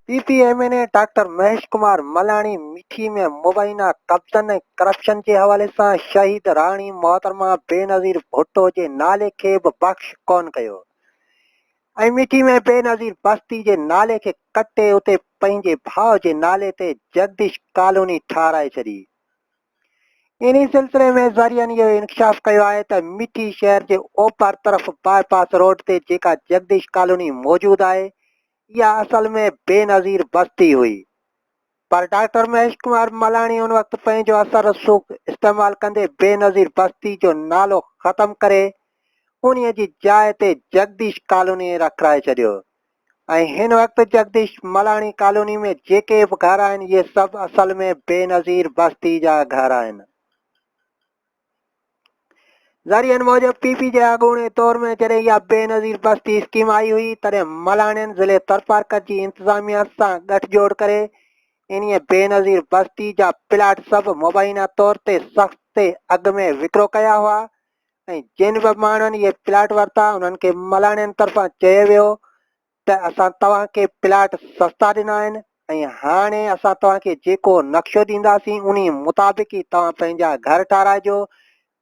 P P M N A doctor Mahesh Kumar Malani Mithi ۾ مبينا قبضن ۽ corruption جي حوالي سان شهيد راڻي محترمه بينظير ڀٽو جي نالي کي به بخش ڪونه ڪيو ۽ مٺي ۾ بينظير بستي جي نالي کي ڪٽي اتي پنهنجي ڀاء جي نالي تي جگديش ڪالوني ٺاهرائي ڇڏي. انهي سلسلي ۾ ذريعن اهو انڪشاف ڪيو آهي ته مٺي شهر جي اوڀر طرف باء پاس روڊ تي جيڪا جگديش ڪالوني موجود آهي اها اصل ۾ بينظير بستي هئي، پر ڊاڪٽر مهيش ڪمار ملاڻي ان وقت پنهنجو اثر رسوخ استعمال ڪندي بينظير بستي جو نالو ختم ڪري انهيء جي جاء تي جگديش ڪالوني رکرائي ڇڏيو ۽ هن وقت جگديش ملاڻي ڪالوني ۾ جيڪي به گهر آهن اهي سڀ اصل ۾ بينظير بستي جا گهر آهن. ذريعن موجب پي پي جي اڳوڻي دور ۾ جڏهن اها بينظير بستي اسڪيم آئي هئي تڏهن ملاڻين ضلعي ٿرپارڪر جي انتظاميا سان ڳٺ جوڙ ڪري انهيء بينظير بستي جا پلاٽ سڀ مبينا طور تي سستي اگهه ۾ وڪرو ڪيا هئا ۽ جن به ماڻهن اهي پلاٽ ورتا انهن کي ملاڻين طرفان چيو ويو ته اسان توهان کي پلاٽ سستا ڏنا آهن ۽ هاڻي اسان توهان کي جيڪو نقشو ڏينداسين انهي مطابق ئي توهان پنهنجا گهر ٺاهرائجو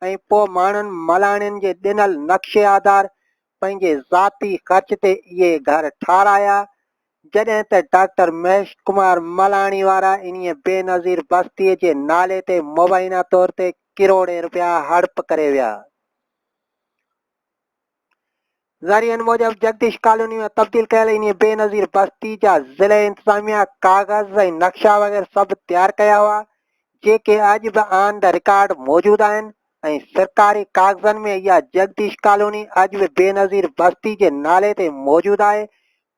۽ پوء ماڻهن ملاڻين جي ڏنل نقشي آڌار پنهنجي ذاتي خرچ تي اهي گهر ٺاهرايا جڏهن ته ڊاڪٽر مهيش ڪمار ملاڻي وارا انهي بينظير بستي جي نالي تي مبينا طور تي ڪروڙين رپيا هڙپ ڪري ويا. ذريعن موجب جگديش ڪالوني ۾ تبديل ڪيل انهي بينظير بستي جا ضلعي انتظاميا ڪاغذ ۽ نقشا وغيره سڀ تيار ڪيا هئا جيڪي اڄ به آن the record موجود آهن ۽ سرڪاري ڪاغذن ۾ اها جگديش ڪالوني اڄ به بينظير بستي جي نالي تي موجود آهي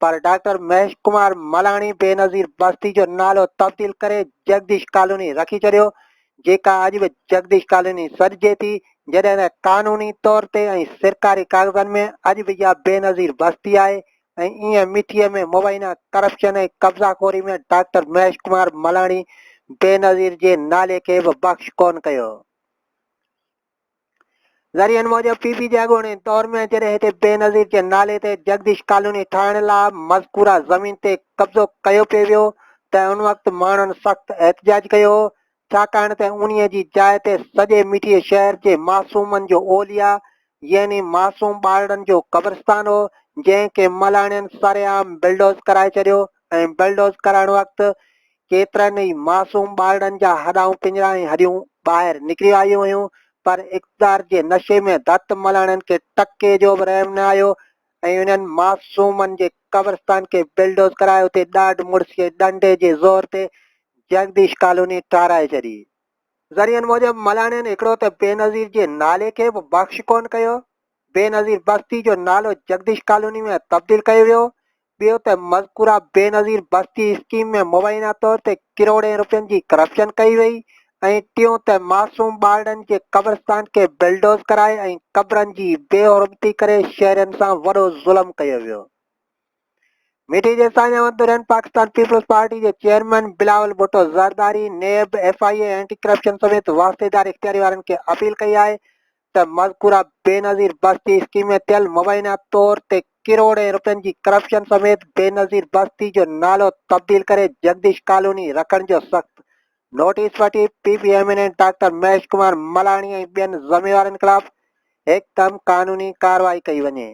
پر ڊاڪٽر مهيش ڪمار ملاڻي بينظير بستي جو نالو تبديل ڪري جگديش ڪالوني رکي ڇڏيو، جيڪا اڄ به جگديش ڪالوني سڏجي ٿي، جڏهن ته قانوني طور تي ۽ سرڪاري ڪاغذن ۾ اڄ به اها بينظير بستي آهي ۽ ائين مٺيء ۾ مبينا ڪرپشن ۽ قبضا خوري ۾ ڊاڪٽر مهيش ڪمار ملاڻي بينظير جي نالي کي به بخش ڪونه ڪيو. ذريعن موجب پي پي جي اڳوڻي دور ۾ جڏهن هتي بينظير جي نالي تي جگديش ڪالوني ٺاهڻ لا مذڪوره زمين تي قبضو ڪيو پئي ويو ته ان وقت ماڻهن سخت احتجاج ڪيو هو ڇاڪاڻ ته انهي جي جاء تي سڄي مٺي شهر جي معصومن جو اولياء يعني معصوم ٻارڙن جو قبرستان هو جنهن کي ملاڻين سرعام بلڊوز ڪرائي ڇڏيو ۽ بلڊوز ڪرائڻ وقت ڪيترن ئي معصوم ٻارڙن جا هڏائون پڃرا ۽ هڏيون ٻاهر نڪري آيون هيون پر اقتدار جي نشي ۾ ڌت ملاڻين کي ٽڪي جو به رحم نه آيو ۽ انهن معصومن جي قبرستان کي بلڊوز ڪرائي اتي ڏاڍ مڙسي ۽ ڏنڊي جي زور تي جگديش ڪالوني ٺاهرائي ڇڏي. ذريعن موجب ملاڻين هڪڙو ته بينظير جي نالي کي به بخش ڪونه ڪيو بينظير بستي جو نالو جگديش ڪالوني ۾ تبديل ڪيو ويو، ٻيو ته مذڪوره بينظير بستي اسڪيم ۾ مبينا طور تي ڪروڙين رپين جي ڪرپشن ڪئي وئي ۽ ٽيون ته معصوم ٻارڙن جي قبرستان کي بلڊوز ڪرائي ۽ قبرن جي بي حرمتي ڪري شهرين سان وڏو ظلم ڪيو ويو. مٺي جي ساڃاهه ڌرين پاڪستان پيپلز پارٽي جي chairman Bilawal Bhutto Zardari, NAB, F I A, anti corruption سميت واسطيدار اختياري وارن کي اپيل ڪئي آهي ته مذڪوره بينظير بستي اسڪيم ۾ ٿيل مبينا طور تي ڪروڙين رپين جي ڪرپشن سميت بينظير بستي جو نالو تبديل ڪري جگديش ڪالوني رکڻ جو سخت نوٽيس وٺي P P M N A doctor Mahesh Kumar Malani ۽ ٻين ذميوارن خلاف هڪدم قانوني ڪارروائي ڪئي وڃي.